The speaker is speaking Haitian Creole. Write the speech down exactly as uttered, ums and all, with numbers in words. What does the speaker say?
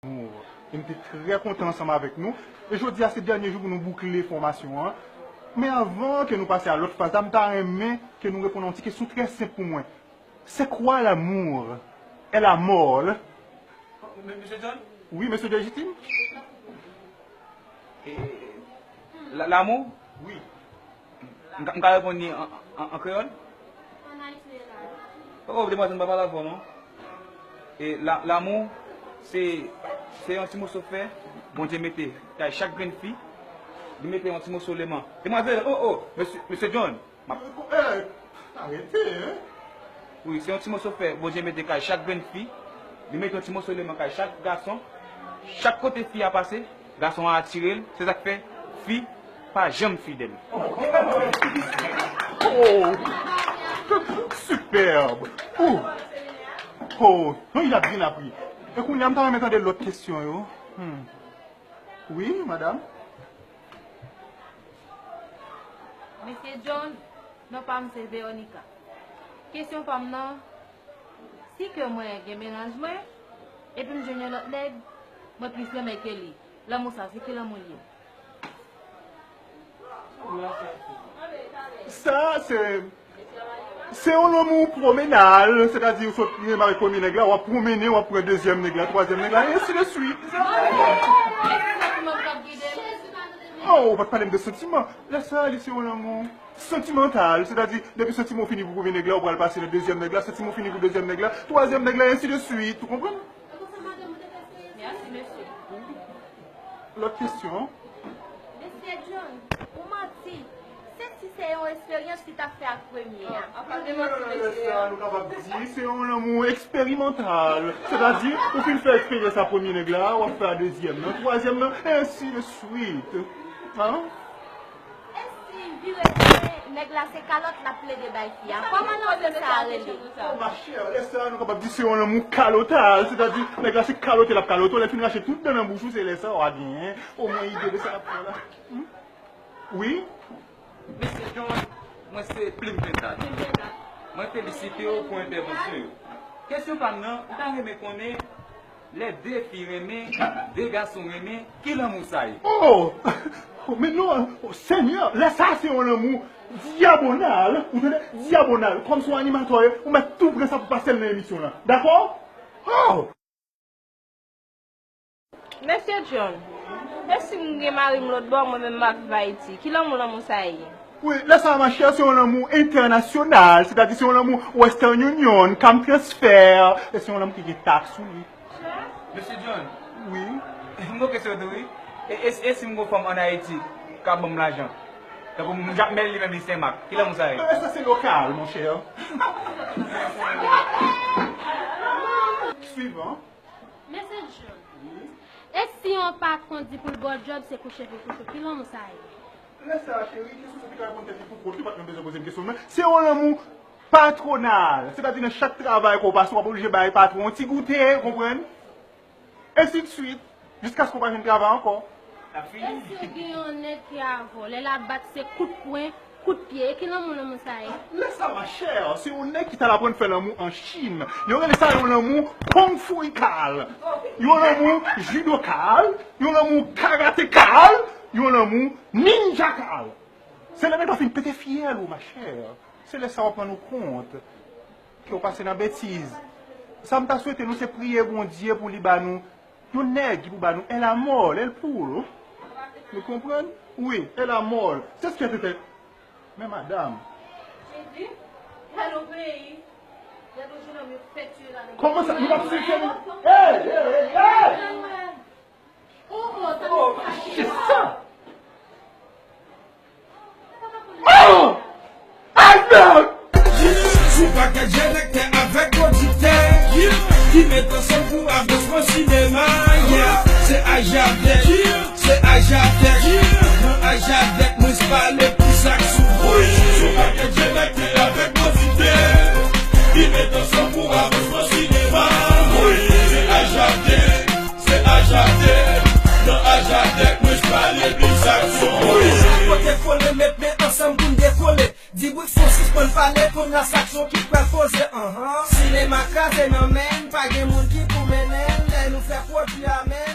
Lamour. E m te trè kontan ansanm avèk nou. E jodi a se dènye jou pou nou boukle fòmasyon an. Men avan ke nou pase a lòt faz la, m ta renmen ke nou reponn a yon ti kesyon trè senp pou mwen. C'est quoi l'amour? El amor? Mesye John? Wi, mesye Légitime? E, la, lamou? Wi. M ka, m ka reponn li an, an, an kreyòl? An ayisyen la. Oh, demwazèl, m pa pale avè w non. E la, lamou, se, se yon ti moso fè Bondye mete kay chak grenn fi. Li mete yon ti moso leman. Demwazèl, oh, oh, mesye, mesye John, m ap... Eh, arete, hein? Wi, se yon ti moso fè Bondye mete kay chak grenn fi. Li mete yon ti moso leman kay chak gason. Chak kote fi a pase, gason an atire l. Se sa k fè fi pa janm fidèl. Oh! Superbe! Oh! Oh! Non, il a bien appris. E kounye a, m ta renmen tande lòt kesyon yo. Hmm. Wi, madanm? Mesye John, non pa m se Veronica. Kesyon pa m nan, si ke mwen gen mennaj mwen, epi m jwenn yon lòt nèg, mwen plis renmen ke li. Lanmou sa, se ki lanmou l ye? Sa, se, se yon lanmou pwomenal, sètadi ou sot renmen avèk premye nèg la, w ap pwomennen, w ap pran dezyèm nèg la, twazyèm nèg la, e ensi de swit. Oh, ou pa t pale m de santiman. Lè sa, li se yon lanmou santimantal, sètadi, depi santiman w fini pou premye nèg la, ou pral pase nan dezyèm nèg la, santiman w fini pou dezyèm nèg la, twazyèm nèg la, ensi de swit. Ou konprann? Mèsi, mesye. Lòt kesyon? Mesye John, ou manti. Se si se yon esperyans li t ap fè ak premye a. Apa de manti, mesye. Lè sa, nou kapab di se yon lanmou eksperimantal. Sètadi, ou fin fè eksperyans ak premye nèg la, w ap fè ak dezyèm nan, twazyèm nan, ensi de swit. Hein? E si vire tounen, nèg la se kalòt l ap plede bay fi a? Kòman lanmou sa rele? Oh, ma chère, lè sa a, nou kapab di se yon lanmou kalotaj, sètadi, nèg la se kalote l ap kalote w, lè l fin rache tout dan nan bouch ou, se lè sa a w a genyen omwen ide de sa l ap fè la. Hmm? Wi? Mesye John, mwen se Plim Pentad. Mwen felisite w pou entèvansyon yo. Kesyon pa m nan, m ta renmen konnen, lè de fi renmen, de gason renmen, ki lanmou sa ye? Oh! Oh, men non, oh, Senyè, lè sa a se yon lanmou dyabonal, ou tande? Dyabonal, kòm se yon animatè w ye, ou mèt tou pran sa pou pase l nan emisyon lan. Dakò? Oh! Mesye John, e si m gen mari m lòt bò, mwen menm m ap viv Ayiti, ki lanmou lanmou sa ye? Wi, lè sa a, ma chère, se yon lanmou entènasyonal, sètadi se yon lanmou Western Union, Cam Transfer, e se yon lanmou ki gen taks sou li. Mesye John. Wi. M gon kesyon tou, wi. E, e, e si m gon fanm ann Ayiti k ap ban m lajan? Tankou m ap mèt li menm li Senmak. Ki lanmou sa ye? E, sa se lokal, mon chè. Swivan. Mesye John. Wi. E si yon patwon di pou l ba w djòb, se kouche pou l kouche w, ki lanmou sa ye? Lè sa a, cheri, kesyon sa te ka reponn tèt li pou kont li, pa t menm bezwen poze m kesyon, men se yon lanmou patwonal. Sètadi, nan chak travay ke w pase, w ap oblije bay patwon yon ti goute, w konprann? Ensi de swit, jiskaske w pa jwenn travay ankò. L ap fini. E si w gen yon nèg ki avè w, lè l ap bat se kout pwen, kout pye, e ki lanmou lanmou sa ye? Lè sa, ma chère, se yon nèg ki t al aprann fè lanmou an Chin. Yo rele sa yon lanmou kung fu kal, yon lanmou judo kal, yon lanmou karate kal, yon lanmou ninja kal. Se lè nèg la fin pete fyèl ou, ma chère. Se lè sa w ap rann ou kont ke w pase nan betiz. Sa m ta swete nou, se priye Bondye pou li ba nou yon nèg ki pou ba nou el amor, el puro. Nou konprann? Wi, el amor. Se ce que te te. Men madanm. Kòman sa? Nou p ap swiv fè nou? Hey, hey, hey, hey! Oh, oh, sa. Oh! Ay, non! Sou pakèt direktè avèk pwodiktè ki met ansanm pou avansman sinema. Yeah, se Ajadèk, se Ajadèk. Nan Ajadèk, mwen se pale pou sa k sou wout. Sou pakèt direktè avèk pwodiktè ki met ansanm pou avansman sinema. Se Ajadèk. Se Ajadèk, nan Ajadèk, mwen pale bizak sou. Kote kole, met men ansanm pou n dekole. Di Brikson sispann pale, kounye a se aksyon ki pral poze, anhan. Sinema kraze nan men n, pa gen moun ki pou mennen n, lè nou fè pwodui a men n.